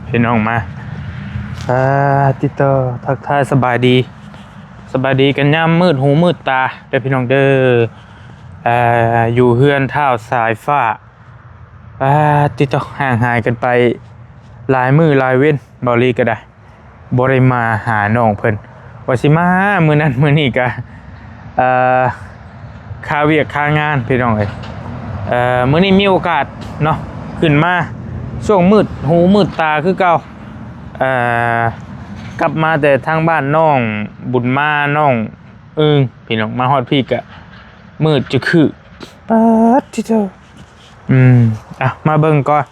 ພີ່ນ້ອງມາ ອ່າ ຕິດຕໍ່ທັກທາຍສະບາຍດີ ສະບາຍດີກັນຍາມມືດຫູມືດຕາເດີພີ່ນ້ອງເດີ ອ່າ ຢູ່ເຮືອນທ້າວສາຍຟ້າ ອ່າ ຕິດຕໍ່ຫ່າງຫາຍກັນໄປຫຼາຍມື້ຫຼາຍເວັນ ເບົາລີກໍໄດ້ ບໍ່ໄດ້ມາຫານ້ອງເພິ່ນ ວ່າຊິມາມື້ນັ້ນມື້ນີ້ກະ ເອີ ຄາວຽກຄາງານພີ່ນ້ອງເອີຍ ເອີ ມື້ນີ້ມີໂອກາດເນາະ ຂຶ້ນມາຊ່ວງມືດຫູມືດຕາຄືເກົ່າ ເອີ ກັບມາແຕ່ທາງບ້ານນ້ອງບຸນມາ ນ້ອງອຶ່ງ ພີ່ນ້ອງ ມາຮອດພີ້ກະມືດຈະຄື ປາດຕິໂທ ອືມ ອ່ະ ມາເບິ່ງກ່ອນ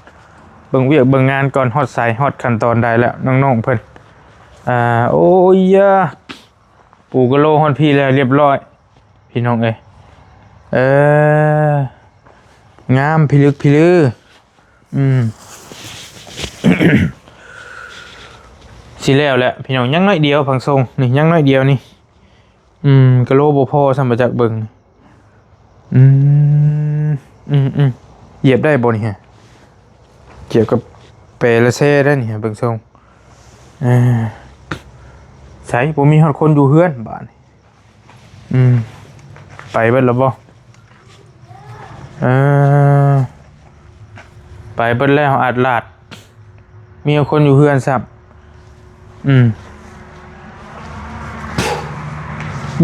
ເບິ່ງວຽກເບິ່ງງານກ່ອນ ຮອດໃສ ຮອດຂັ້ນຕອນໃດແລ້ວ ນ້ອງໆເພິ່ນ ອ່າ ໂອ້ຍ ປູກະໂລຮອດພີ້ແລ້ວ ລຽບຮ້ອຍ ພີ່ນ້ອງເອີຍ ເອີ ງາມພິລຶກພິລື ອືມ ຊິແລ້ວແຫຼະ ພີ່ນ້ອງ ຍັງໜ້ອຍດຽວ ພັງຊົງ ນີ້ ຍັງໜ້ອຍດຽວນີ້ ອືມ ກະໂລບໍ່ພໍຊ້ຳ ບໍ່ຈັກເບິ່ງ ອືມ ອືມ ອືມ ຢຽບໄດ້ບໍ່ນີ້ຮະ? ກ່ຽວກັບແປລະແຊໄດ້ນີ້ຮະ ເບິ່ງຊົງ ເອີ ໃສ ບໍ່ມີຮອດຄົນຢູ່ເຮືອນບາດນີ້ ອືມ ໄປເບິດແລ້ວບໍ່? ເອີ ໄປເບິດແລ້ວ ອາດລາດ ມີຄົນຢູ່ເຮືອນຊ້ຳ ອືມ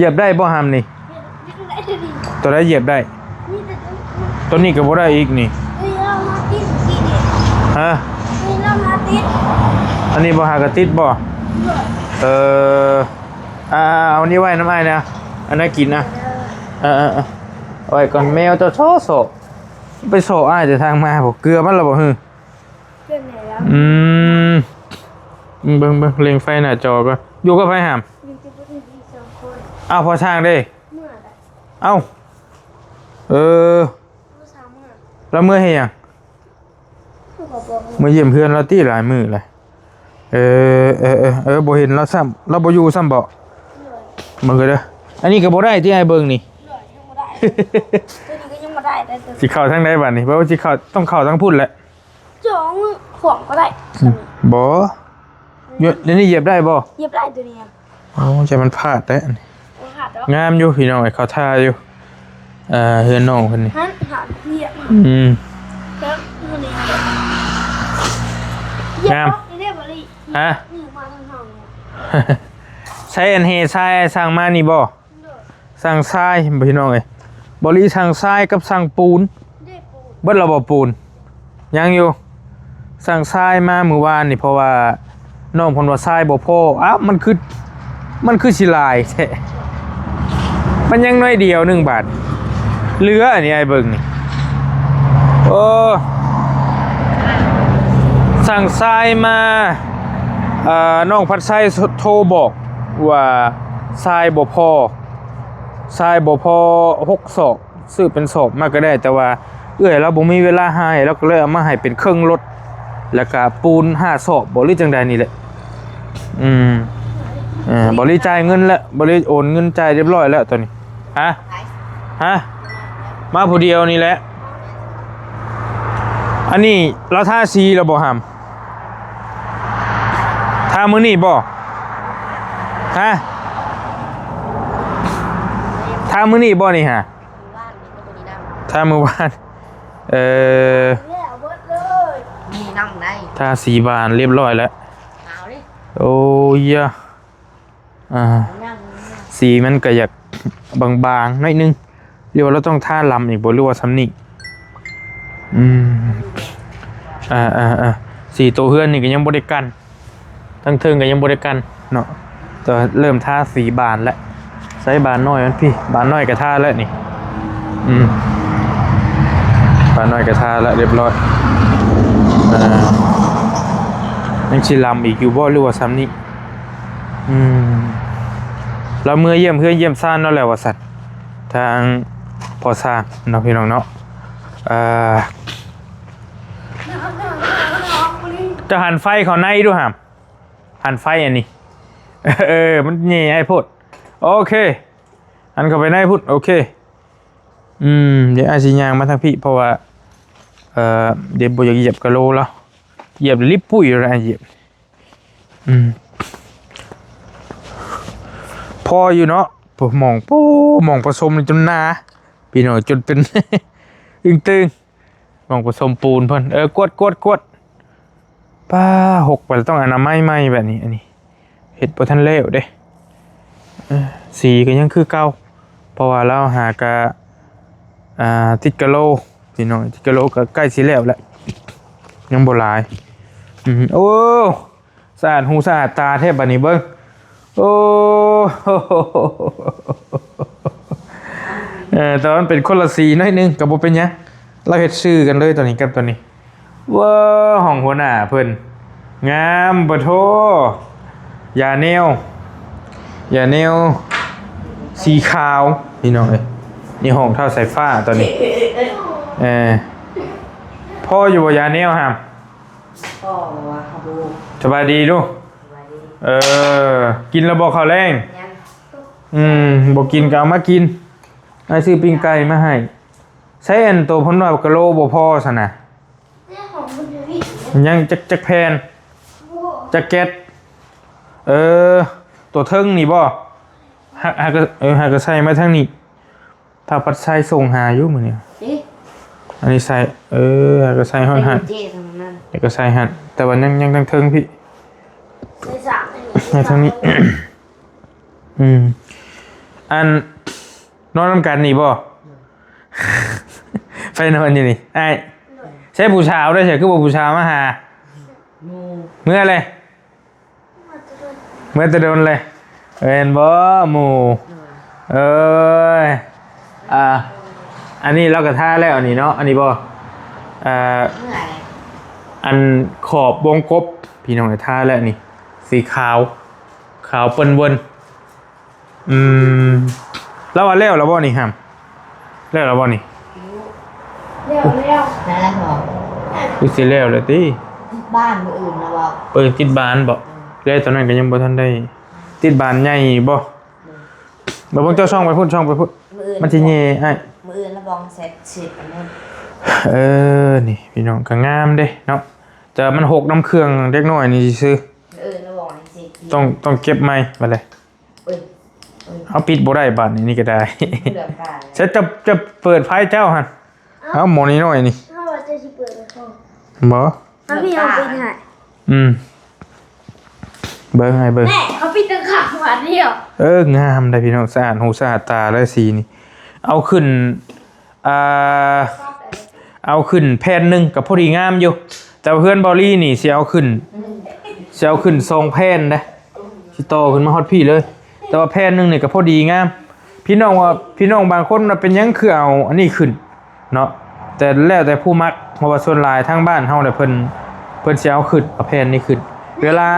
ຢຽບໄດ້ບໍ່ຫຳນີ້? ຕົວໃດຢຽບໄດ້? ຕົວນີ້ກໍບໍ່ໄດ້ອີກນີ້ ຮະ? ອັນນີ້ບໍ່ຫາກະຕິດບໍ່? ເອີ ອ່າ ເອົານີ້ໄວ້ນຳອ້າຍນະ ອັນນັ້ນກິນນະ ເອີ ເອີ ເອີ ເອົາໄວ້ກ່ອນ ແມວເຈົ້າຊໍ້ ໄປຊໍ້ອ້າຍແຕ່ທາງມາບໍ່? ເກືອມັນລະບໍ່? ເອີ ອືມ ເບິ່ງ ເບິ່ງ ເລັ່ງໄຟໜ້າຈໍກ່ອນ ຢູ່ກັບໃຜຫຳ? ຢູ່ກັບຜູ້ອື່ນອີກສອງຄົນ ອ້າວ ພໍ່ຊ່າງເດ້? ເມື່ອລະ ເອົ້າ ເອີ ລາວເມື່ອເຮັດຫຍັງ? ເມື່ອຢ້ຽມເຮືອນລາວຕິ ຫຼາຍມື້ແລ້ວ ເອີ ເອີ ເອີ ບໍ່ເຫັນລາວຊ້ຳ ລາວບໍ່ຢູ່ຊ້ຳບໍ່? ເບິ່ງເດີ ອັນນີ້ກໍບໍ່ໄດ້ຕິ ອ້າຍເບິ່ງນີ້ ຍັງບໍ່ໄດ້ ຕົວນີ້ກໍຍັງບໍ່ໄດ້ ຊິເຂົ້າທາງໃດບາດນີ້? ແປວ່າຊິເຂົ້າ ຕ້ອງເຂົ້າທາງພຸ້ນແຫຼະ ຈອງຂອງກໍໄດ້ ບໍ່ ດຽວນີ້ຢຽບໄດ້ບໍ່? ຢຽບໄດ້ຕົວນີ້ ໂອ້ ໃຈມັນພາດແທ້ ບໍ່ພາດດອກ ງາມຢູ່ພີ່ນ້ອງເອີຍ ເຂົາທ່າຢູ່ ເອີ ເຮືອນນ້ອງເພິ່ນນີ້ ຫັ້ນ ຫາດຽບ ອືມ ແລ້ວມື້ນີ້ຢຽບ ງາມ ນີ້ເດ້ບໍ່ລີ ຮະ ນີ້ມາທາງເຮົານີ້ ໃຊ້ອັນເຮຊາຍສັ່ງມານີ້ບໍ່? ໂດຍ ສັ່ງຊາຍພີ່ນ້ອງເອີຍ ບໍລີສັ່ງຊາຍກັບສັ່ງປູນ ເດ້ ເບິດແລ້ວບໍ່? ປູນຍັງຢູ່ ສັ່ງຊາຍມາມື້ວານນີ້ ເພາະວ່ານ້ອງເພິ່ນວ່າຊາຍບໍ່ພໍ ອ້າວ ມັນຄື ມັນຄືຊິຫຼາຍແທ້ ມັນຍັງໜ້ອຍດຽວໜຶ່ງບາດ ເຫຼືອອັນນີ້ອ້າຍເບິ່ງນີ້ ໂອ້ ສັ່ງຊາຍມາ ເອີ ນ້ອງພັດໄຊໂທບອກວ່າຊາຍບໍ່ພໍ ຊາຍບໍ່ພໍຫົກສອບ ຊື້ເປັນສອບມາກໍໄດ້ ແຕ່ວ່າເອື້ອຍລາວບໍ່ມີເວລາຫາໃຫ້ ລາວກໍເລີຍເອົາມາໃຫ້ເປັນເຄິ່ງລົດ ແລ້ວກະປູນຫ້າສອບບໍ ຫຼືຈັ່ງໃດນີ້ແຫຼະ ອືມ ເອີ ບໍລີຈ່າຍເງິນແລ້ວ ບໍລີໂອນເງິນຈ່າຍຮຽບຮ້ອຍແລ້ວຕອນນີ້ ຮະ ຮະ ມາຜູ້ດຽວນີ້ແຫຼະ ອັນນີ້ລາວທາສີແລ້ວບໍ່ຫຳ? ທາມື້ນີ້ບໍ່? ຮະ? ທາມື້ນີ້ບໍ່ນີ້ຫະ? ທາມື້ວານ ເອີ ນີ້ນຳໄດ້ ທາສີບານຮຽບຮ້ອຍແລ້ວ ໂອ້ຍ ອ່າ ສີມັນກໍຢາກບາງໆໜ້ອຍໜຶ່ງ ຫຼືວ່າລາວຕ້ອງທາລຳອີກບໍ່ ຫຼືວ່າຊ່ຳນີ້? ອືມ ອ່າໆໆ ສີໂຕເຮືອນນີ້ກໍຍັງບໍ່ໄດ້ກັນ ທັງເທິງກໍຍັງບໍ່ໄດ້ກັນເນາະ ແຕ່ວ່າເລີ່ມທາສີບານແລ້ວ ໃຊ້ບານນ້ອຍມັນພີ້ ບານນ້ອຍກໍທາແລ້ວນີ້ ອືມ ບານນ້ອຍກໍທາແລ້ວຮຽບຮ້ອຍ ອ່າ ຍັງຊິລຳອີກຢູ່ບໍ່ ຫຼືວ່າຊ່ຳນີ້? ອືມ ລາວເມືອຢ້ຽມເຮືອນຢ້ຽມຊານແລ້ວແຫຼະວ່າຊັ້ນ ທາງພໍ່ຊ່າງເນາະ ພີ່ນ້ອງເນາະ ເອີ ເຈົ້າຫັນໄຟເຂົ້າໃນດູຫາ ຫັນໄຟອັນນີ້ ເອີ ມັນແຍ່ໃຫ້ໂພດ ໂອເຄ ຫັນເຂົ້າໄປໃນພຸ້ນ ໂອເຄ ອືມ ດຽວອ້າຍຊິຍ່າງມາທາງພີ້ ເພາະວ່າ ເອີ ດຽວບໍ່ຢາກຢຽບກະໂຫຼລາວ ຢຽບລິບປຸ້ຍຢູ່ນະ ຢຽບ ອືມ ພໍຢູ່ເນາະ ໝ່ອງ ໂອ້ ໝ່ອງປະສົມນີ້ຈົນໜາ ພີ່ນ້ອງ ຈົນເປັນ ຕຶງໆ ໝ່ອງປະສົມປູນເພິ່ນ ເອີ ກວດ ກວດ ກວດ ປ້າ ຫົກໄປແລ້ວ ຕ້ອງອະນາໄມໃໝ່ບາດນີ້ ອັນນີ້ເຮັດບໍ່ທັນແລ້ວເດ້ ເອີ ສີກໍຍັງຄືເກົ່າ ເພາະວ່າລາວຫາກະ ອ່າ ຕິດກະໂລ ພີ່ນ້ອງ ຕິດກະໂລກໍໃກ້ຊິແລ້ວແຫຼະ ຍັງບໍ່ຫຼາຍ ອືມ ໂອ້ ສະອາດຫູສະອາດຕາແທ້ບາດນີ້ເບິ່ງ ໂອ້ ເອີ ແຕ່ວ່າມັນເປັນຄົນລະສີໜ້ອຍໜຶ່ງ ກໍບໍ່ເປັນຫຍັງ ລາວເຮັດຊື່ກັນເລີຍ ຕອນນີ້ກັບຕອນນີ້ ເວີ ຫ້ອງຫົວໜ້າເພິ່ນ ງາມ ປະໂທ ຢາແນວ ຢາແນວສີຂາວ ພີ່ນ້ອງເອີຍ ນີ້ຫ້ອງທ້າວສາຍຟ້າຕອນນີ້ ເອີ ພໍຢູ່ບໍ່ ຢາແນວຫາມ? ພໍວ່າເຮົາບໍ່ ສະບາຍດີດູ ສະບາຍດີ ເອີ ກິນແລ້ວບໍ່ເຂົ້າແລງ? ຍັງ ອືມ ບໍ່ກິນກໍເອົາມາກິນ ອ້າຍຊື້ປີ້ງໄກ່ມາໃຫ້. ໃຊ້ອັນໂຕເພິ່ນວ່າກະໂລບໍ່ພໍຊັ້ນນະ ຍັງຈັກ ຈັກແຜ່ນ ຈັກແກັດ ເອີ ຕົວເທິງນີ້ບໍ່? ຫາກ ຫາກ ເອີ ຫາກະໃສ່ມາທາງນີ້ ຖ້າພັດໄຊສົ່ງຫາຢູ່ມື້ນີ້ ເອີ ອັນນີ້ໃສ່ ເອີ ຫາກະໃສ່ຮອດຫັ້ນ ໃສ່ກຸນເຈເທົ່ານັ້ນ ແລ້ວກໍໃສ່ຫັ້ນ ແຕ່ວ່າຍັງ ຍັງທາງເທິງພີ້ ໃສ່ສາກໃຫ້ ໃສ່ທາງນີ້ ອືມ ອັນ ນອນນຳກັນນີ້ບໍ່? ໃຜນອນຢູ່ນີ້ອ້າຍ? ໃຊ້ຜູ້ສາວເດ້ ໃຊ້ຄືບໍ່ຜູ້ສາວມາຫາ? ເມື່ອເລີຍ ເມື່ອແຕ່ດົນເລີຍ ແມ່ນບໍ່ໝູ່? ເອີຍ ອ່າ ອັນນີ້ລາວກໍທາແລ້ວ ອັນນີ້ເນາະ ອັນນີ້ບໍ່? ອ່າ ອັນຂອບວົງກົບ ພີ່ນ້ອງ ທາແລ້ວນີ້ ສີຂາວ ຂາວເປິ້ນເວີ້ນ. ອືມ ລາວວ່າແລ້ວແລ້ວບໍ່ນີ້ຫຳ? ແລ້ວແລ້ວບໍ່ນີ້? ແລ້ວແລ້ວ ນັ້ນແຫຼະເນາະ ຄືຊິແລ້ວແລ້ວຕິ? ຕິດບານມື້ອື່ນລະບໍ່? ເອີ ຕິດບານບໍ່? ແລ້ວຕອນນັ້ນກໍຍັງບໍ່ທັນໄດ້ ຕິດບານໃຫຍ່ບໍ່? ບໍ່ ເບິ່ງເຈົ້າສ່ອງໄປພຸ້ນ ສ່ອງໄປພຸ້ນ ມື້ອື່ນ ມັນຊິແຍ່ອ້າຍ ມື້ອື່ນລະບອງເສັດ ເສັດອັນນັ້ນ ເອີ ນີ້ພີ່ນ້ອງ ກໍງາມເດ້ເນາະ ແຕ່ມັນຫົກນຳເຄື່ອງເດັກນ້ອຍນີ້ຊື່ ມື້ອື່ນລະບອງເສັດ ຕ້ອງ ຕ້ອງເກັບໃໝ່ບາດໃດ ເອີຍ ເອົາ ປິດບໍ່ໄດ້ບາດນີ້ ນີ້ກໍໄດ້ ເຫຼືອບາດ ເສັດ ຈະ ຈະເປີດໄຟເຈົ້າຫັ້ນ ເອົ້າ ເອົາ ໝໍນີ້ນ້ອຍນີ້ ເຮົາວ່າຈະຊິເປີດໃຫ້ເຂົາ ບໍ່ ເອົາ ພີ່ເອົາປິດໃຫ້ ອືມ ເບິ່ງໃຫ້ເບິ່ງ ແມ່ ເຂົາປິດຕັ້ງຂ້າງບາດດຽວ ເອີ ງາມໄດ໋ພີ່ນ້ອງ ສະອາດຫູສະອາດຕາເລີຍສີນີ້ ເອົາຂຶ້ນ ອ່າ ເອົາຂຶ້ນແຜ່ນໜຶ່ງກໍພໍດີງາມຢູ່ ແຕ່ວ່າເຮືອນເບົາລີນີ້ຊິເອົາຂຶ້ນ ຊິເອົາຂຶ້ນສອງແຜ່ນເດ້ ຊິຕໍ່ຂຶ້ນມາຮອດພີ້ເລີຍ ແຕ່ວ່າແຜ່ນໜຶ່ງນີ້ກໍພໍດີງາມ ພີ່ນ້ອງວ່າ ພີ່ນ້ອງບາງຄົນວ່າເປັນຫຍັງຄືເອົາອັນນີ້ຂຶ້ນເນາະ ແຕ່ແລ້ວແຕ່ຜູ້ມັກ ເພາະວ່າສ່ວນຫຼາຍທາງບ້ານເຮົາແຫຼະ ເພິ່ນ ເພິ່ນຊິເອົາຂຶ້ນ ເອົາແຜ່ນນີ້ຂຶ້ນ ເວລາ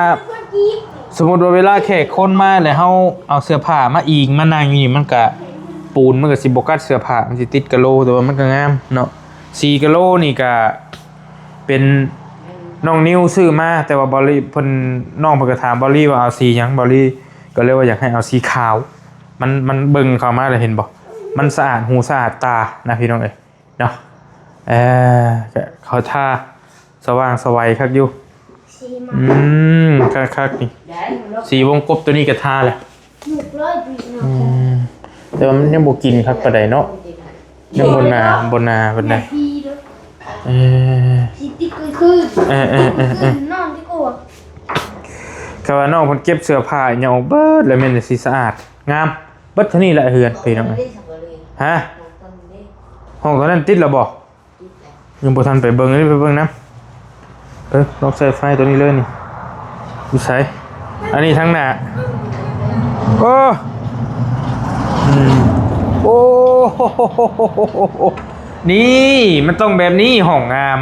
ສົມມຸດວ່າເວລາແຂກຄົນມາແລ້ວ ເຮົາເອົາເສື້ອຜ້າມາອີງມານັ່ງຢູ່ນີ້ ມັນກະ ປູນມັນກະຊິບໍ່ກັດເສື້ອຜ້າ ມັນຊິຕິດກະໂຫຼ ແຕ່ວ່າມັນກະງາມເນາະ ສີກະໂຫຼນີ້ກະເປັນນ້ອງນິວຊື້ມາ ແຕ່ວ່າເບົາລີເພິ່ນ ນ້ອງເພິ່ນກະຖາມເບົາລີວ່າເອົາສີຫຍັງ ເບົາລີກະເລີຍວ່າຢາກໃຫ້ເອົາສີຂາວ ມັນ ມັນເບິ່ງເຂົ້າມາແລ້ວເຫັນບໍ່ ມັນສະອາດຫູສະອາດຕານະ ພີ່ນ້ອງເອີຍ. ເນາະ ເອີ ເຂົາທາສະຫວ່າງສະໄຫວຄັກຢູ່ ສີມັນ ອືມ ຄັກໆ ນີ້ ໄດ້ ສີວົງກົບໂຕນີ້ກໍທາແລ້ວ ອືມ ແຕ່ວ່າມັນຍັງບໍ່ກິນຄັກປານໃດເນາະ ຍັງບໍ່ໜາ ບໍ່ໜາປານໃດ ເອີ ສີຕິດກາງຄືນ ເອີໆໆໆ ນອນດີກວ່າ ກະວ່ານ້ອງເພິ່ນເກັບເສື້ອຜ້າຫຍັງອອກເບິດ ແລ້ວແມ່ນຊິສະອາດງາມ ເບິດເທົ່ານີ້ແຫຼະເຮືອນ ພີ່ນ້ອງເອີຍ ຮະ ຫ້ອງຕົວນັ້ນຕິດແລ້ວບໍ່? ຍັງບໍ່ທັນໄປເບິ່ງ ໄປເບິ່ງນຳ ເອີ ລອງໃສ່ໄຟຕົວນີ້ເລີຍນີ້ ຢູ່ໃສ ອັນນີ້ທາງໜ້າ ໂອ້ ອືມ ໂອ້ ນີ້ ມັນຕ້ອງແບບນີ້ ຫ້ອງງາມ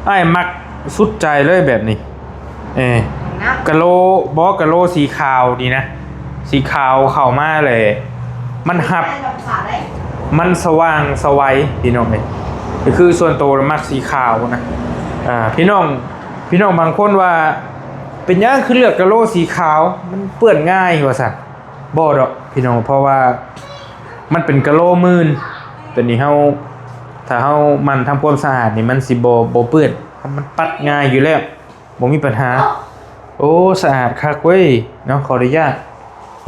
ອ້າຍມັກສຸດໃຈເລີຍແບບນີ້ ເອີ ກະໂຫຼ ບໍ່ ກະໂຫຼສີຂາວນີ້ນະ ສີຂາວເຂົ້າມາແລ້ວ ມັນຮັບ ມັນສະຫວ່າງສະໄຫວ ພີ່ນ້ອງເອີຍ ກໍຄືສ່ວນໂຕມັກສີຂາວນະ ອ່າ ພີ່ນ້ອງ ພີ່ນ້ອງບາງຄົນວ່າ ເປັນຫຍັງຄືເລືອກກະໂຫຼສີຂາວ ມັນເປື້ອນງ່າຍວ່າຊັ້ນ ບໍ່ດອກພີ່ນ້ອງ ເພາະວ່າມັນເປັນກະໂຫຼມື່ນ ຕົວນີ້ເຮົາ ຖ້າເຮົາໝັ່ນທຳຄວາມສະອາດນີ້ ມັນຊິບໍ່ ບໍ່ເປື້ອນ ມັນປັດງ່າຍຢູ່ແລ້ວ ບໍ່ມີບັນຫາ. ໂອ້ ສະອາດຄັກເວີຍເນາະ. ຂໍອະນຸຍາດ.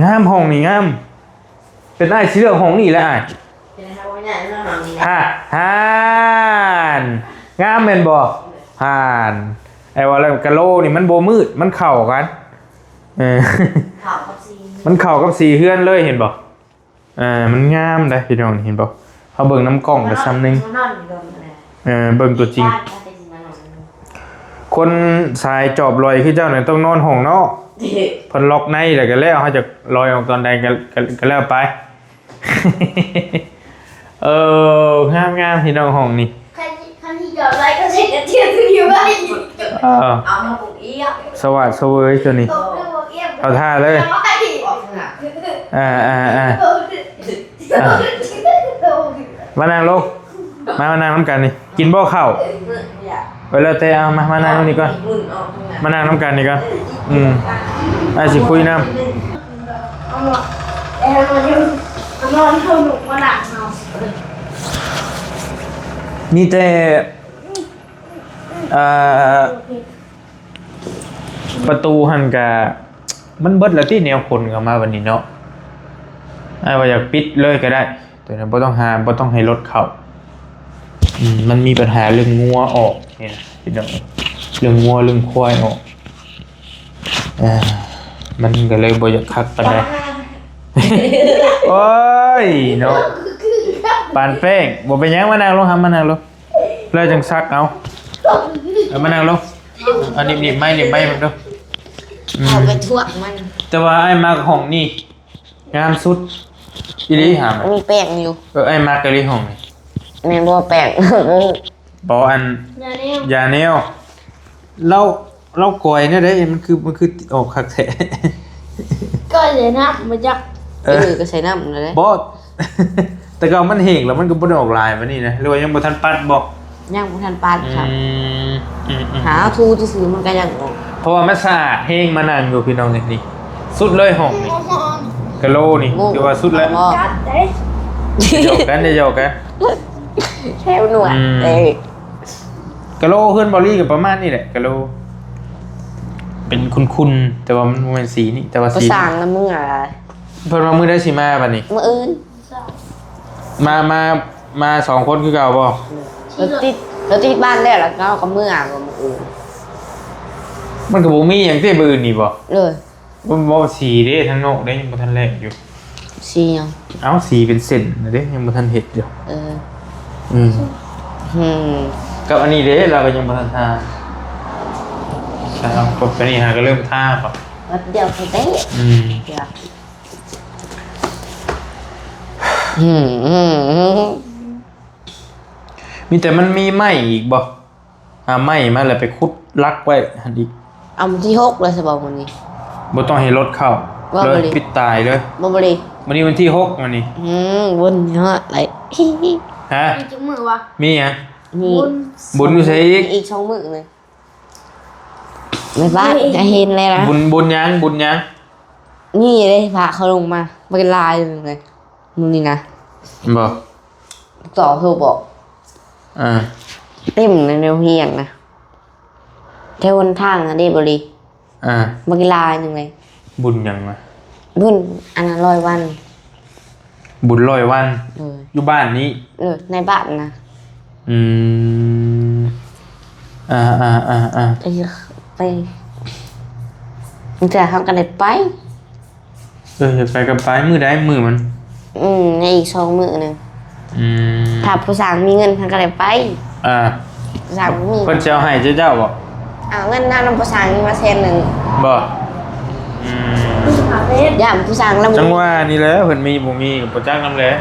ງາມ ຫ້ອງນີ້ງາມ. ເປັນອ້າຍຊິເລືອກຫ້ອງນີ້ແຫຼະອ້າຍ. ເປັນໃຫ້ເຮົາຍ້າຍມາຫ້ອງນີ້. ຫາ ຫານ ງາມແມ່ນບໍ່? ຫານ ອ້າຍວ່າແລ້ວ ກະໂຫຼນີ້ມັນບໍ່ມືດ ມັນເຂົ້າກັນ. ເອີ ເຂົ້າກັບສີ ມັນເຂົ້າກັບສີເຮືອນເລີຍ ເຫັນບໍ່? ເອີ ມັນງາມເດ້ພີ່ນ້ອງ ເຫັນບໍ່? ເຮົາເບິ່ງນຳກ້ອງກໍຊ່ຳໜຶ່ງ. ເອີ ເບິ່ງຕົວຈິງ. ຄົນສາຍຈອບລອຍຄືເຈົ້ານັ້ນຕ້ອງນອນຫ້ອງນອກ. ເພິ່ນລັອກໃນແລ້ວກໍແລ້ວ ເຮົາຈະລອຍອອກຕອນໃດກໍ ກໍ ກໍແລ້ວໄປ. ເອີ ງາມໆ ພີ່ນ້ອງ ຫ້ອງນີ້. ຄັນ ຄັນທີ່ຈອດໄວ້ກໍໃສ່ກະເທຍຢູ່ໄວ້. ເອີ ເອົາມາປຸກອີກ. ສະຫວາດສະເຫວີຍຕົວນີ້. ເອົາທ່າເລີຍ. ອ່າໆໆ ອ່າ ມານັ່ງລົງ ມາ ມານັ່ງນຳກັນນີ້. ກິນບໍ່ເຂົ້າ? ເອີ ແລ້ວແຕ່ ເອົາ ມາ ມານັ່ງນີ້ກ່ອນ. ມານັ່ງນຳກັນນີ້ກ່ອນ. ອືມ ອ້າຍຊິຄຸຍນຳ. ມີແຕ່ ເອີ ປະຕູຫັ້ນກະ ມັນເບິດແລ້ວຕິ ແນວຂົນເຂົ້າມາບັດນີ້ເນາະ. ອ້າຍວ່າຢາກປິດເລີຍກໍໄດ້ ຕົວນັ້ນບໍ່ຕ້ອງຫາ ບໍ່ຕ້ອງໃຫ້ລົດເຂົ້າ. ອືມ ມັນມີບັນຫາເລື່ອງງົວອອກນີ້ນະພີ່ນ້ອງ ເລື່ອງງົວເລື່ອງຄວາຍອອກ. ເອີ ມັນກໍເລີຍບໍ່ຢາກຄັກປານໃດ. ໂອ້ຍເນາະ ປານແປ້ງ. ບໍ່ເປັນຫຍັງ ມານັ່ງລົງ ຫຳ ມານັ່ງລົງ ແລ້ວຈັ່ງຊັກເອົາ. ເອົາ ມານັ່ງລົງ. ອັນນີ້ໜີບໄມ້ ໜີບໄມ້ເບິ່ງດູ. ອືມ ເອົາໄປທວກມັນ. ແຕ່ວ່າອ້າຍມັກຫ້ອງນີ້ ງາມສຸດອີ່ຫຼີຫາ. ມີແປ້ງຢູ່. ເອີ ອ້າຍມັກອີ່ຫຼີຫ້ອງນີ້. ແມ່ນບໍ່ແປ້ງ? ບໍ່ ອັນ ຢາແນວ ຢາແນວ. ລາວ ລາວກ່ອຍແນວໃດ ມັນຄື ມັນຄືອອກຄັກແທ້? ກໍໃສ່ນ້ຳ ບໍ່ຈັກ. ເອີ ເອີ ກໍໃສ່ນ້ຳນັ້ນແຫຼະ. ບໍ່ ແຕ່ເກົ່າມັນແຫ້ງແລ້ວ ມັນກໍບໍ່ໄດ້ອອກຫຼາຍປານນີ້ນະ ຫຼືວ່າຍັງບໍ່ທັນປັດບໍ່? ຍັງບໍ່ທັນປານຄັກ. ອືມ ອືມໆ ຫາເອົາຖູຊື່ໆ ມັນກໍຍັງອອກ ເພາະວ່າມັນສະອາດແຮງ. ມານັ່ງຢູ່ພີ່ນ້ອງເອີຍ ນີ້ສຸດເລີຍຫ້ອງນີ້ ກະໂຫຼນີ້ ໂອ້ ຖືວ່າສຸດແລ້ວ. ກັດເດ້ ຢ່າຫຍອກກັນ ຢ່າຫຍອກກັນ ແຖວໜວດ. ອືມ ເອີ ກະໂຫຼເຮືອນເບົາຫຼີກໍປະມານນີ້ແຫຼະ ກະໂຫຼເປັນຂຸ່ນໆ ແຕ່ວ່າມັນບໍ່ແມ່ນສີນີ້ ແຕ່ວ່າສີ ປະສານນຳເມືອ. ເພິ່ນວ່າມື້ໃດຊິມາບັດນີ້? ມື້ອື່ນ. ມາ ມາ ມາສອງຄົນຄືເກົ່າບໍ່? ເອີ ຕິດ ເອີ ຕິດບ້ານແລ້ວ ແລ້ວເຮົາກໍເມືອ ມື້ອື່ນ. ມັນກໍບໍ່ມີຫຍັງຕິ ມື້ອື່ນນີ້ບໍ່? ເອີ ບໍ່ ບໍ່ ສີເດ້ ທາງນອກເດ້ ຍັງບໍ່ທັນແລ້ວຢູ່. ສີຫຍັງ? ເອົ້າ ສີເປັນເສັ້ນນະເດ້ ຍັງບໍ່ທັນເຮັດຢູ່. ເອີ ອືມ ອືມ ກັບອັນນີ້ເດ້ ລາວກໍຍັງບໍ່ທັນທາ. ແຕ່ວ່າປານນີ້ຫາກໍເລີ່ມທາແລ້ວ ແປັບດຽວກໍໄດ້. ອືມ ອືມ ອືມ ອືມ ມີແຕ່ມັນມີໄມ້ອີກບໍ່? ຫາໄມ້ມາແລ້ວໄປຂຸດຫຼັກໄວ້ຫັ້ນອີກ. ເອົາວັນທີຫົກແລ້ວຊະບໍ່ມື້ນີ້? ບໍ່ຕ້ອງໃຫ້ລົດເຂົ້າເລີຍ ບໍ່ ບໍ່ເລີຍ ປິດຕາຍເລີຍ. ບໍ່ ບໍ່ເລີຍ. ມື້ນີ້ວັນທີຫົກມື້ນີ້. ອືມ ບຸນເນາະ ໄດ້. ຮະ? ມີຈັກມື້ວະ? ມີຫຍັງ? ມີບຸນ. ບຸນຢູ່ໃສອີກ? ອີກສອງມື້ໜຶ່ງ. ແມ່ນປະ ເອີຍ ຈະເຫັນແລ້ວນະ. ບຸນ ບຸນຫຍັງ? ບຸນຫຍັງ? ນີ້ເດ້ ພະເຂົາລົງມາ ບັກຫຼາຍໜຶ່ງເລີຍມື້ນີ້ນະ. ແມ່ນບໍ່? ຕໍ່ໂທບອກ. ອ່າ ເຕັມໃນແນວຮຽນນະ ແຖວຫົນທາງຫັ້ນເດ້ ບໍລິ. ອ່າ ບັກຫຼາຍໜຶ່ງເລີຍ. ບຸນຫຍັງນະ? ບຸນອັນນັ້ນ ຮ້ອຍວັນ. ບຸນຮ້ອຍວັນ. ເອີ ຢູ່ບ້ານນີ້? ເອີ ໃນບ້ານນະ. ອືມ ອ່າໆໆໆ ໄປ ໄປ ບາງເທື່ອເຮົາກໍໄດ້ໄປ. ເອີ ຢາກໄປກໍໄປ. ມື້ໃດ? ມື້ມັນ? ອືມ ໃນອີກສອງມື້ໜຶ່ງ. ອືມ ຖ້າຜູ້ສ້າງມີເງິນເຮົາກໍໄດ້ໄປ. ອ່າ ຜູ້ສ້າງບໍ່ມີ ເພິ່ນຊິເອົາໃຫ້ເຈົ້າບໍ່? ເອົາເງິນນຳຜູ້ສ້າງນີ້ມາແສນໜຶ່ງ. ບໍ່? ອືມ ຢ້ານຜູ້ສ້າງລຳ ຈັ່ງວ່ານີ້ແຫຼະ ເພິ່ນມີບໍ່ມີກໍບໍ່ຈັກນຳແຫຼະ.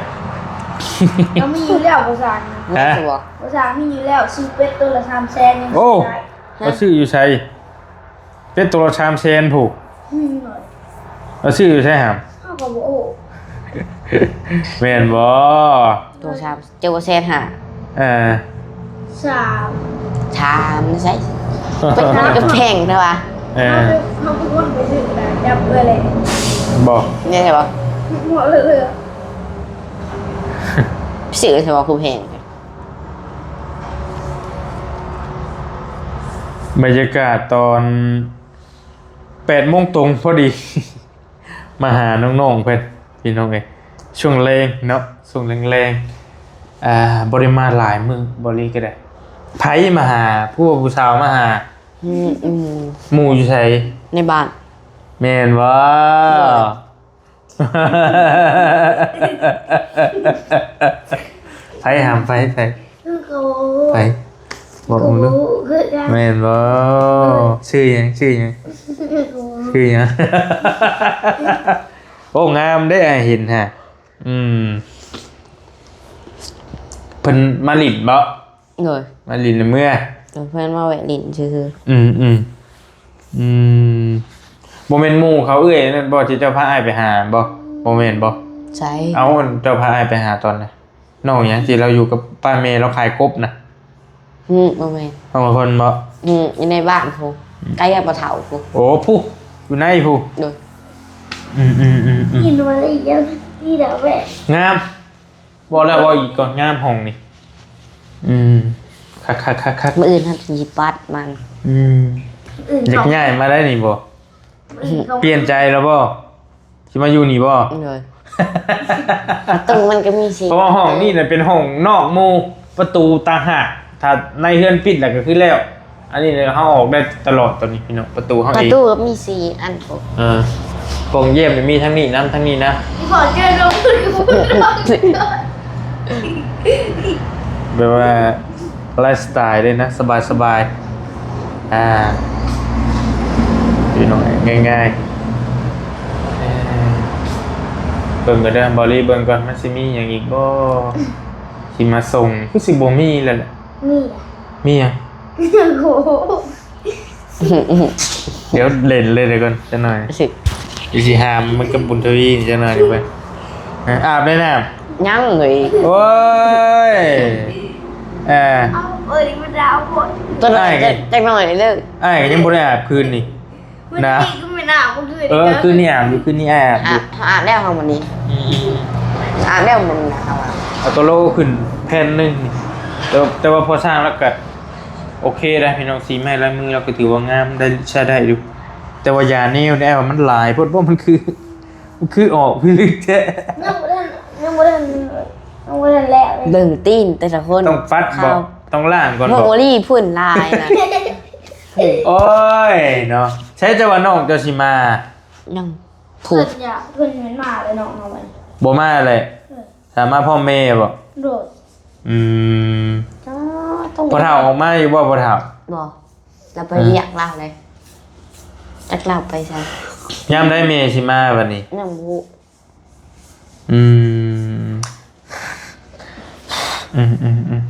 ລາວມີຢູ່ແລ້ວຜູ້ສ້າງນະ. ຮະ? ຜູ້ສ້າງມີຢູ່ແລ້ວ ຊື້ເປັດໂຕລະສາມແສນຍັງ ໂອ້ ໄດ້. ລາວຊື້ຢູ່ໃສ? ເປັດໂຕລະສາມແສນພຸ້ນ. ອືມ ລາວຊື້ຢູ່ໃສຫາ? ເຮົາກໍບໍ່ຮູ້. ແມ່ນບໍ່? ໂຕສາມ ເຈົ້າວ່າແສນຫ້າ. ເອີ ສາມ ສາມໃສ? ເປັດມັນກໍແພງແທ້ວ່າ. ເອີ ເຮົາເປັນ ເຮົາເປັນຄົນໄປຊື້ນະ ຈັບເອື້ອຍເລີຍ. ບໍ່? ແມ່ນບໍ່? ບໍ່ເລີຍ. ຊື້ໃສວ່າຄືແພງ? ບັນຍາກາດຕອນແປດໂມງຕົງພໍດີ ມາຫານ້ອງໆເພິ່ນ ພີ່ນ້ອງເອີຍ. ຊ່ວງແລງເນາະ ຊ່ວງແລງໆ ອ່າ ບໍ່ໄດ້ມາຫຼາຍມື້ ບໍລີກໍໄດ້. ໃຜມາຫາ? ຜູ້ບ່າວຜູ້ສາວມາຫາ? ອືມ ໝູ່ຢູ່ໃສ? ໃນບ້ານ. ແມ່ນບໍ່? ໃຜຫາມ ໃຜ ໃຜ ໃຜ? ບອກເບິ່ງດູ. ແມ່ນບໍ່? ຊື່ຫຍັງ? ຊື່ຫຍັງ? ຊື່ຫຍັງ? ໂອ້ ງາມເດ້ ອ້າຍເຫັນຫະ. ອືມ ເພິ່ນມາຫຼິ້ນບໍ່? ໂດຍ ມາຫຼິ້ນນຳເມືອ. ເພິ່ນມາແວະຫຼິ້ນຊື່ໆ. ອືມໆ ອືມ ບໍ່ແມ່ນໝູ່ເຂົາເອື້ອຍນັ້ນບໍ່ ທີ່ເຈົ້າພາອ້າຍໄປຫາບໍ່? ບໍ່ແມ່ນບໍ່? ໃສ? ເອົ້າ ເຈົ້າພາອ້າຍໄປຫາຕອນໃດ? ນ້ອງຫຍັງທີ່ລາວຢູ່ກັບປ້າແມ່ລາວຂາຍກົບນະ? ອືມ ບໍ່ແມ່ນ. ນ້ອງຄົນບໍ່? ອືມ ຢູ່ໃນບ້ານພຸ້ນ ໃກ້ກັບພໍ່ເຖົ້າພຸ້ນ. ໂອ້ ພຸ້ນ ຢູ່ໃນພຸ້ນ. ໂດຍ. ອືມໆໆໆ ກິນມາໄດ້ຍັງ ນີ້ແຫຼະແວະ ງາມ. ເວົ້າແລ້ວເວົ້າອີກກ່ອນ ງາມຫ້ອງນີ້. ອືມ ຄັກໆໆໆ ມື້ອື່ນເຮົາຊິປັດມັນ. ອືມ ມື້ອື່ນ ຢາກຍ້າຍມາໄດ້ນີ້ບໍ່? ມື້ອື່ນເຂົາ ປ່ຽນໃຈແລ້ວບໍ່? ຊິມາຢູ່ນີ້ບໍ່? ໂດຍ. ປະຕູມັນກໍມີສີ່ ເພາະວ່າຫ້ອງນີ້ນະເປັນຫ້ອງນອກໝູ່ ປະຕູຕ່າງຫາກ. ຖ້າໃນເຮືອນປິດແລ້ວກໍຄືແລ້ວ. ອັນນີ້ເຮົາອອກໄດ້ຕະຫຼອດຕອນນີ້ພີ່ນ້ອງ ປະຕູເຮົາເອງ. ປະຕູກໍມີສີ່ອັນພຸ້ນ. ເອີ ປ່ອງຢ້ຽມນີ້ມີທັງນີ້ນຳ ທັງນີ້ນຳ. ແບບວ່າໄລຟ໌ສະໄຕເດ້ນະ ສະບາຍໆ. ອ່າ ພີ່ນ້ອງ ງ່າຍໆ. ເອີ ເບິ່ງກ່ອນເດີ ບໍລີ ເບິ່ງກ່ອນ ມັນຊິມີຫຍັງອີກບໍ່ ຊິມາສົ່ງ. ຄືຊິບໍ່ມີແລ້ວແຫຼະ. ມີ ມີຫຍັງ? ໂອ້ໂຫ ດຽວເຫຼັ້ນເລີຍ ດຽວກ່ອນ ຈັກໜ່ອຍ ຊິ ຊິຫາມມັນກັບບຸນທະວີຈັກໜ່ອຍນີ້ໄປ. ອາບໄດ້ນ້ຳຍັງເລີຍ. ໂອ້ຍ ເອີ ເອົາເອີຍ ມັນດາວໂພດ ຈັກໜ່ອຍ ຈັກໜ່ອຍເລີຍ. ອ້າຍກໍຍັງບໍ່ໄດ້ອາບຄືນນີ້. ນະ ມື້ນີ້ກໍແມ່ນອາບ ເມື່ອຄືນ ເອີ ຄືນນີ້ອາບຢູ່ ຄືນນີ້ອາບຢູ່. ອາບ ອາບແລ້ວເຮົາມື້ນີ້. ອືມ ອາບແລ້ວມື້ນີ້ນະ. ເອົາໂຕໂລຂຶ້ນແຜ່ນໜຶ່ງນີ້ ແຕ່ ແຕ່ວ່າພໍຊ່າງແລ້ວກໍໂອເຄໄດ໋ພີ່ນ້ອງ ສີໄມ້ລາຍມືລາວກໍຖືວ່າງາມໄດ້ ໃຊ້ໄດ້ຢູ່. ແຕ່ວ່າຢາແນວແນວມັນຫຼາຍໂພດບໍ່ ມັນຄື ມັນຄືອອກພິລຶກແທ້. ຍັງບໍ່ທັນ ຍັງບໍ່ທັນ ຍັງບໍ່ທັນແລ້ວເລີຍ. ເບິ່ງຕີນແຕ່ລະຄົນ ຕ້ອງປັດບໍ່ ຕ້ອງລ້າງກ່ອນບໍ່? ໂມລີພຸ້ນລາຍນະ. ໂອ້ຍເນາະ ໃສແຕ່ວ່ານ້ອງເຈົ້າຊິມາ? ຍັງ ເພິ່ນ ເພິ່ນຢາກ ເພິ່ນແມ່ນມາແລ້ວເນາະ ເຮົາ ບໍ່ມາແຫຼະ. ເອີ ຖ້າມາພ້ອມແມ່ບໍ່? ໂດຍ. ອືມ ພໍ່ເຖົ້າອອກມາຢູ່ບໍ່ ພໍ່ເຖົ້າ? ບໍ່ ລາວໄປວຽກລາວເລີຍ ຈັກລາວໄປໃສ. ຍາມໃດແມ່ຊິມາບັດນີ້? ຍັງບໍ່ຮູ້. ອືມ ອືມ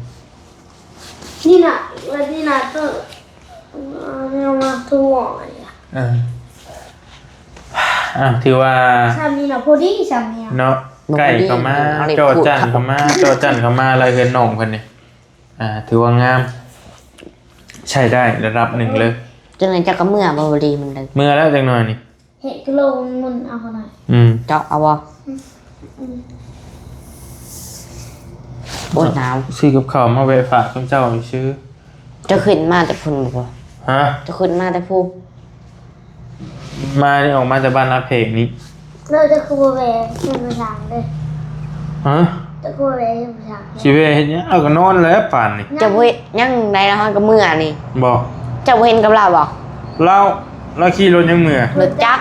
ໆໆ ນີ້ນະ ແລ້ວນີ້ນະ ໂຕ ເອົາມາໂທ. ເອີ ອ່າ ຖືວ່າຊ່ຳນີ້ນະ ພໍດີຊ່ຳນີ້ນະ ເນາະ ໃກ້ເຂົ້າມາ ເຈົ້າຈັນເຂົ້າມາ ເຈົ້າຈັນເຂົ້າມາ ແລ້ວເຮືອນນ້ອງເພິ່ນນີ້ ອ່າ ຖືວ່າງາມ ໃຊ້ໄດ້ລະດັບໜຶ່ງເລີຍ. ຈັ່ງໃດເຈົ້າກໍເມືອບໍ່ດີມັນເລີຍ? ເມືອແລ້ວຈັກໜ່ອຍນີ້. ເຮັດກະໂຫຼມັນເອົາເທົ່ານັ້ນ. ອືມ ເຈາະເອົາບໍ່? ອືມ ໂອ້ຍ ໜາວ. ຊື້ກັບເຂົ້າມາແວະຝາກເຂົາເຈົ້າຊື່. ເຈົ້າຂຶ້ນມາແຕ່ພຸ້ນບໍ່? ຮະ? ເຈົ້າຂຶ້ນມາແຕ່ພຸ້ນ? ມານີ້ ອອກມາແຕ່ບ້ານນາເພກນີ້. ແລ້ວເຈົ້າຄືບໍ່ແວ່ເຮືອນພະຊ່າງເດ້? ຮະ? ເຈົ້າຄືບໍ່ແວ່ເຮືອນພະຊ່າງ? ຊິແວ່ເຮັດຫຍັງ? ເອົາ ກໍນອນແລ້ວປານນີ້. ເຈົ້າບໍ່ເຮັດຫຍັງໃດລະ ເຮົາກໍເມືອນີ້. ບໍ່ ເຈົ້າບໍ່ເຫັນກັບລາວບໍ່? ລາວ ລາວຂີ່ລົດຫຍັງເມືອ? ລົດຈັກ.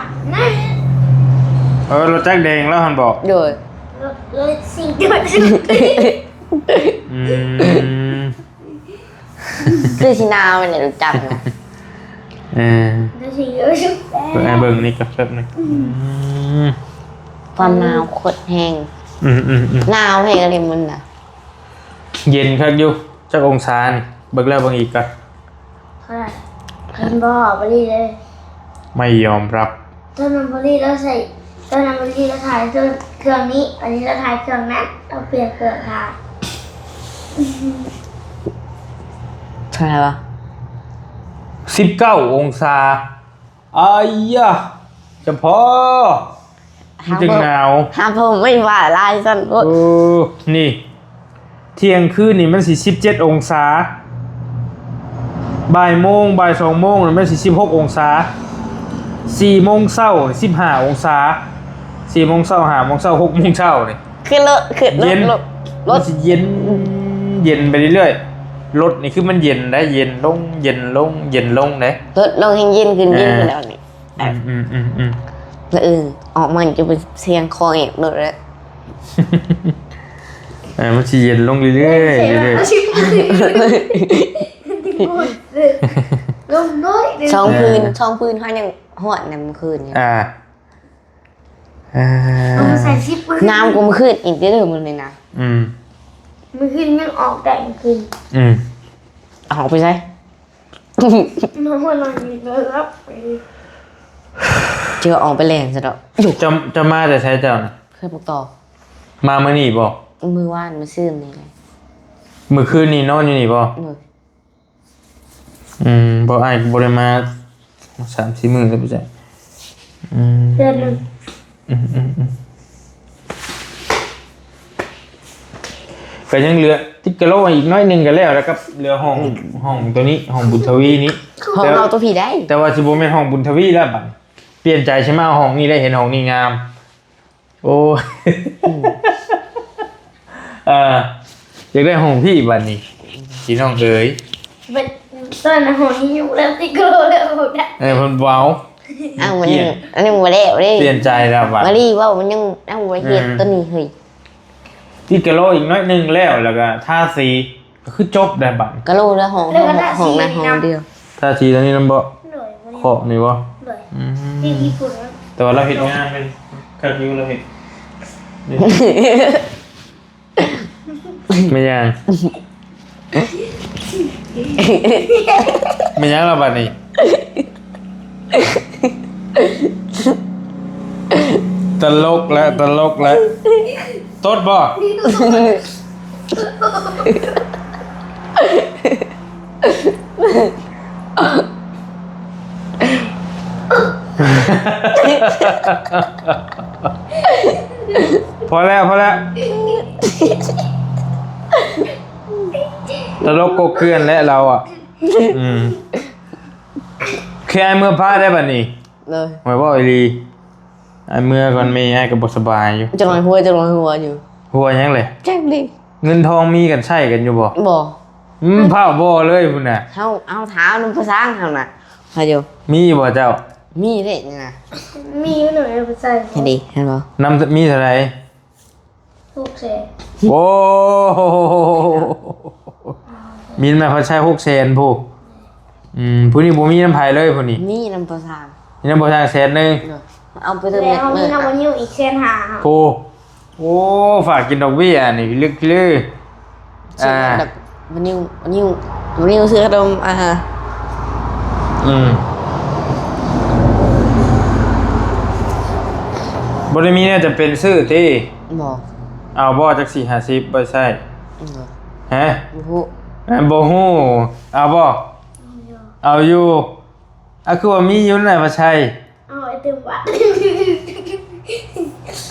ເອີ ລົດຈັກແດງລາວຫັ້ນບໍ່? ໂດຍ. ລົດ ລົດຊິງ ອືມ ຄືຊິໜາວແມ່ນແຫຼະ ຮູ້ຈັກນະ. ເອີ ເບິ່ງນີ້ກໍແປັບໜຶ່ງ. ອືມ ຄວາມໜາວໂຄດແຮງ. ອືມໆໆ ໜາວແຮງອີ່ຫຼີມັນນະ. ເຢັນຄັກຢູ່. ຈັກອົງສານີ້? ເບິ່ງແລ້ວເບິ່ງອີກກ່ອນ. ເທົ່າໃດ? ເຫັນບໍ່? ບໍ່ດີເລີຍ. ໄມ່ຍອມຮັບ. ຕອນນັ້ນບໍລີລາວໃສ່ ຕອນນັ້ນບໍລີລາວຖ່າຍເຄື່ອງນີ້ ອັນນີ້ລາວຖ່າຍເຄື່ອງນັ້ນ ລາວປ່ຽນເຄື່ອງຖ່າຍ. ເທົ່າໃດວະ? ສິບເກົ້າອົງສາ. ອາຍະ ຈຳພໍ້ ມັນຈຶ່ງໜາວ. ຫາຜົມໄມ່ວ່າຫຼາຍຊັ້ນໂພດ. ເອີ ນີ້ ທ່ຽງຄືນນີ້ມັນຊິສິບເຈັດອົງສາ. ບ່າຍໂມງ ບ່າຍສອງໂມງນີ້ມັນຊິສິບຫົກອົງສາ, ສີ່ໂມງເຊົ້າສິບຫ້າອົງສາ, ສີ່ໂມງເຊົ້າ ຫ້າໂມງເຊົ້າ ຫົກໂມງເຊົ້ານີ້ ຄືລົດ ຄືລົດ ເຢັນ ລົດ ລົດ ມັນຊິເຢັນ ເຢັນໄປເລື້ອຍໆ. ລົດນີ້ຄືມັນເຢັນໄດ໋ ເຢັນລົງ ເຢັນລົງ ເຢັນລົງເດ້. ລົດລົງແຮງເຢັນຂຶ້ນ ເຢັນຂຶ້ນແລ້ວນີ້. ອືມ ອືມ ອືມ ອືມ ເອີ ອອກມາຈະເປັນສຽງຄໍແຫບໂລດແຫຼະ. ເອີ ມັນຊິເຢັນລົງເລື້ອຍໆ ເລື້ອຍໆ. ລົງນ້ອຍເດີ ສອງຄືນ ເອີ ສອງຄືນເຮົາຍັງຮອດນຳມື້ຄືນນີ້. ອ່າ ອ່າ ເອົາມາໃສ່ສິບມື້ ໜາວກວ່າມື້ຄືນອີກເດີມື້ນີ້ນະ. ອືມ ມື້ຄືນຍັງອອກໄດ້ມື້ຄືນ. ອືມ ອອກໄປໃສ? ມາຫົວໜ້ອຍນີ້ກໍລັບໄປ ເຈົ້າອອກໄປແລ່ນຊະດອກ. ເຈົ້າ ເຈົ້າມາແຕ່ໃສເຈົ້ານະ? ເຂື່ອນປາກຕອງ. ມາມື້ນີ້ບໍ່? ມື້ວານ ມື້ຊືນນີ້ແຫຼະ. ມື້ຄືນນີ້ນອນຢູ່ນີ້ບໍ່? ໂດຍ. ອືມ ບໍ່ ອ້າຍກໍບໍ່ໄດ້ມາສາມສີ່ມື້ແລ້ວບໍ່ຈັກ. ອືມ ເດືອນໜຶ່ງ. ອືມ ອືມ ອືມ ກໍຍັງເຫຼືອຕິດກະໂຫຼອີກໜ້ອຍໜຶ່ງກໍແລ້ວ ແລ້ວກໍເຫຼືອຫ້ອງ ອືມ ຫ້ອງໂຕນີ້ ຫ້ອງບຸນທະວີນີ້. ຫ້ອງ ແຕ່ ເອົາໂຕພີ້ໄດ້ ແຕ່ວ່າຊິບໍ່ແມ່ນຫ້ອງບຸນທະວີແລ້ວບັດ ປ່ຽນໃຈຊິມາເອົາຫ້ອງນີ້ໄດ້ ເຫັນຫ້ອງນີ້ງາມ. ໂອ້ຍ ອືມ ເອີ ຢາກໄດ້ຫ້ອງພີ້ບັດນີ້ ພີ່ນ້ອງເອີຍ. ບັດຕອນນັ້ນຫ້ອງນີ້ຢູ່ແລ້ວຕິດກະໂຫຼແລ້ວ. ເອີ ເພິ່ນເວົ້າ ອ້າວ ມັນຍັງ ອັນນີ້ບໍ່ແລ້ວເດ້ ປ່ຽນໃຈແລ້ວບັດ ມາລີເວົ້າ ມັນຍັງ ຍັງບໍ່ເຮັດ ເອີ ໂຕນີ້ເຮີ້ຍ. ຕິດກະໂຫຼອີກໜ້ອຍໜຶ່ງແລ້ວ ແລ້ວກໍທາສີ ກໍຄືຈົບໄດ້ບັດ ກະໂຫຼແລ້ວ ຫ້ອງ ຫ້ອງ ຫ້ອງນັ້ນຫ້ອງດຽວ. ທາສີຕົວນີ້ນຳບໍ່? ໂດຍ ຄອກນີ້ບໍ່? ໂດຍ ອືມ ທີ່ຍີ່ປຸ່ນ. ແຕ່ວ່າລາວເຮັດງານແມ່ນຄັກຢູ່ ລາວເຮັດ ແມ່ນຫຍັງ? ແມ່ນຫຍັງລະບັດນີ້? ຕະຫຼົກແລ້ວ ຕະຫຼົກແລ້ວ. ຕົດບໍ່? ພໍແລ້ວ ພໍແລ້ວ. ຕະຫຼົກກົກເກືອນແຫຼະລາວອະ. ອືມ ຄືອ້າຍເມືອພາໄດ້ບັດນີ້. ໂດຍ ຂ້ອຍເວົ້າອີ່ຫຼີ ອ້າຍເມືອກ່ອນ ແມ່ອ້າຍກໍບໍ່ສະບາຍຢູ່. ຈັກໜ້ອຍຫົວ ຈັກໜ້ອຍຫົວຢູ່. ຫົວຫຍັງແຫຼະ? ຈັກເດ້. ເງິນທອງມີກັນໃຊ້ກັນຢູ່ບໍ່? ບໍ່. ອືມ ພ້າວບໍ່ເລີຍພຸ້ນນະ. ເຮົາ ເຮົາຖາມນຳພາສາເຮົານະ ເຮົາຢູ່. ມີຢູ່ບໍ່ເຈົ້າ? ມີເດ້ນີ້ນະ. ມີຢູ່ໜ້ອຍເອົາໄປໃຊ້. ເຫັນດີ ເຫັນບໍ່? ນຳ ມີເທົ່າໃດ? ຫົກແສນ. ໂອ້ ມີນຳພາສາຫົກແສນພຸ້ນ. ອືມ ຜູ້ນີ້ບໍ່ມີນຳໃຜເລີຍຜູ້ນີ້. ມີນຳພາສາ ມີນຳພາສາແສນໜຶ່ງ. ເອົາໄປເຖິງ ແລ້ວມີນຳບໍ່ນິວອີກແສນຫ້າ. ໂອ້ ໂອ້ ຝາກກິນດອກເບ້ຍນີ້ພິລຶກພິລື. ອ່າ ດອກ ບໍ່ນິວ ບໍ່ນິວ ບໍ່ນິວຊື້ຂະໜົມ ອ່າ ອືມ ບໍ່ໄດ້ມີແນວຈຳເປັນຊື້ຕິ? ບໍ່. ເອົາບໍ່ ຈັກສີ່ຫ້າສິບ ບໍ່ໃຊ້? ບໍ່. ຮະ? ບໍ່ຮູ້. ເອີ ບໍ່ຮູ້. ເອົາບໍ່? ເອົາຢູ່. ເອົາຢູ່. ອາ ຄືວ່າມີຢູ່ນັ້ນແຫຼະ ບໍ່ໃຊ້. ເອົາໄວ້ເຕີມບັດ.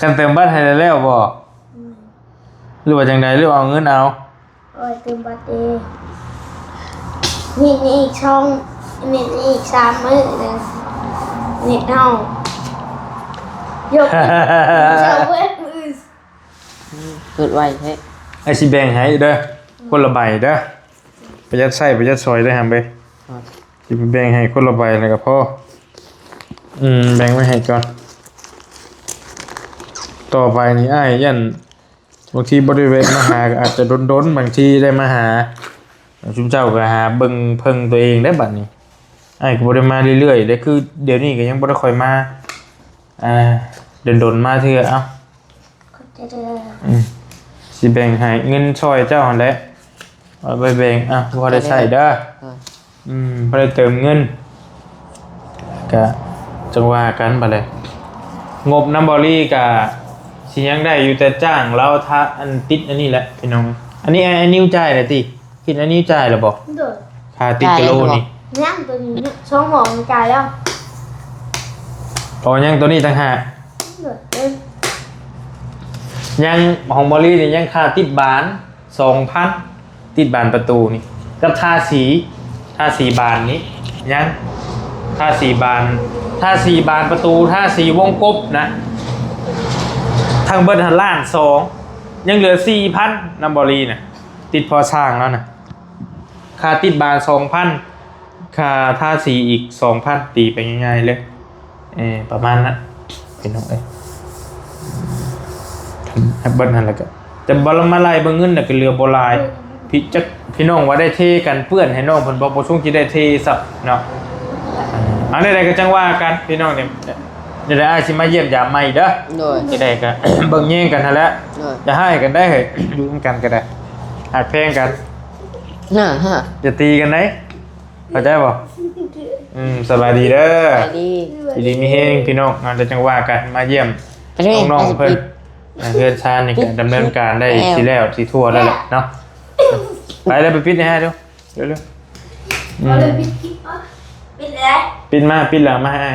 ຄັນເຕີມບັດໃຫ້ແລ້ວບໍ່? ອືມ ຫຼືວ່າຈັ່ງໃດ? ຫຼືວ່າເອົາເງິນເອົາ? ເອົາໄວ້ເຕີມບັດເອງ. ນີ້ ນີ້ອີກຊ່ອງ ນີ້ ນີ້ອີກສາມມື້ໜຶ່ງ ນີ້ເຮົາ ຍົກ ເຈົ້າເວີດມື. ອືມ ເປີດໄວແທ້. ອ້າຍຊິແບ່ງໃຫ້ເດີ ຄົນລະໃບເດີ. ປະຢັດໃຊ້ປະຢັດສອຍເດີຫຳເອີຍ. ອືມ ຊິໄປແບ່ງໃຫ້ຄົນລະໃບແລ້ວກໍພໍ. ອືມ ແບ່ງໄວ້ໃຫ້ກ່ອນ. ຕໍ່ໄປນີ້ອ້າຍຢ້ານບາງທີບໍ່ໄດ້ແວະມາຫາ ກໍອາດຈະດົນໆ ບາງທີໄດ້ມາຫາ. ຊຸມເຈົ້າກໍຫາເບິ່ງເພິ່ງຕົວເອງໄດ້ບັດນີ້. ອ້າຍກໍບໍ່ໄດ້ມາເລື້ອຍໆເດ້ ຄືດຽວນີ້ກໍຍັງບໍ່ໄດ້ຄ່ອຍມາ. ອ່າ ດົນໆມາເທື່ອ. ເອົ້າ ຂອບໃຈເດີ. ອືມ ຊິແບ່ງໃຫ້ ເງິນຊ່ອຍເຈົ້າຫັ້ນແຫຼະ ເອົາໄປແບ່ງ ອ່ະ ພໍໄດ້ໃຊ້ເດີ. ເອີ ອືມ ພໍໄດ້ເຕີມເງິນ ກະຈັ່ງວ່າກັນບາດແຫຼະ. ງົບນຳເບົາລີກະຊິຍັງໄດ້ຢູ່ ແຕ່ຈ້າງລາວ ຖ້າອັນຕິດອັນນີ້ແຫຼະພີ່ນ້ອງ. ອັນນີ້ ອັນ ອັນນິວຈ່າຍແລ້ວຕິ? ຄິດອັນນີ້ຈ່າຍແລ້ວບໍ່? ໂດຍ. ຄ່າຕິດກະໂລນີ້ ຍັງ ໂຕນີ້ສອງໝໍມັນຈ່າຍແລ້ວ. ອໍ ຍັງໂຕນີ້ຕ່າງຫາກ. ໂດຍ. ຍັງຂອງເບົາລີນີ້ຍັງຄ່າຕິດບານສອງພັນ ຕິດບານປະຕູນີ້ ກັບທາສີ. ທາສີບານນີ້ຍັງ ທາສີບານ ທາສີບານປະຕູ ທາສີວົງກົບນະ ທັງເບິດຫັ້ນລ້ານສອງ ຍັງເຫຼືອສີ່ພັນນຳບໍລີນະ ຕິດພໍສ້າງແລ້ວນະ ຄ່າຕິດບານສອງພັນ ຄ່າທາສີອີກສອງພັນ ຕີໄປງ່າຍໆເລີຍ ເອີ ປະມານນັ້ນພີ່ນ້ອງເອີຍ ເບິດຫັ້ນແລ້ວກໍ ແຕ່ບໍ່ລະມາໄລ່ເບິ່ງເງິນແລ້ວກໍເຫຼືອບໍ່ຫຼາຍ ພີ່ຈັກ ພີ່ນ້ອງວ່າໄດ້ເທກັນເປື້ອນໃຫ້ນ້ອງເພິ່ນບໍ່ ບໍ່ສົງຊິໄດ້ເທຊ້ຳເນາະ ເອົາແນວໃດກໍຈັ່ງວ່າກັນພີ່ນ້ອງ ນີ້ ແນວໃດອ້າຍຊິມາຢ້ຽມຢາມໃໝ່ເດີ ໂດຍ ຈັ່ງໃດກໍເບິ່ງແຍງກັນຫັ້ນແຫຼະ ໂດຍ ຢ່າຮ້າຍກັນໄດ໋ ຢູ່ນຳກັນກໍໄດ້ ຮັກແພງກັນ ນະຮະ ຢ່າຕີກັນໄດ໋ ເຂົ້າໃຈບໍ່? ອືມ ສະບາຍດີເດີ ສະບາຍດີ ຢູ່ດີມີແຮງພີ່ນ້ອງ ເຮົາຈະຈັ່ງວ່າກັນ ມາຢ້ຽມ ປະເທດ ນ້ອງໆເພິ່ນ ອ່າ ເຮືອນຊານນີ້ກໍດຳເນີນການໄດ້ ແລ້ວ ຊິແລ້ວຊິທົ່ວແລ້ວແຫຼະເນາະ ໄປແລ້ວ ໄປປິດໃຫ້ອ້າຍດູ ເລັວໆ ອືມ ປິດແລ້ວ ປິດມາ ປິດແລ້ວມາໃຫ້ອ້າຍ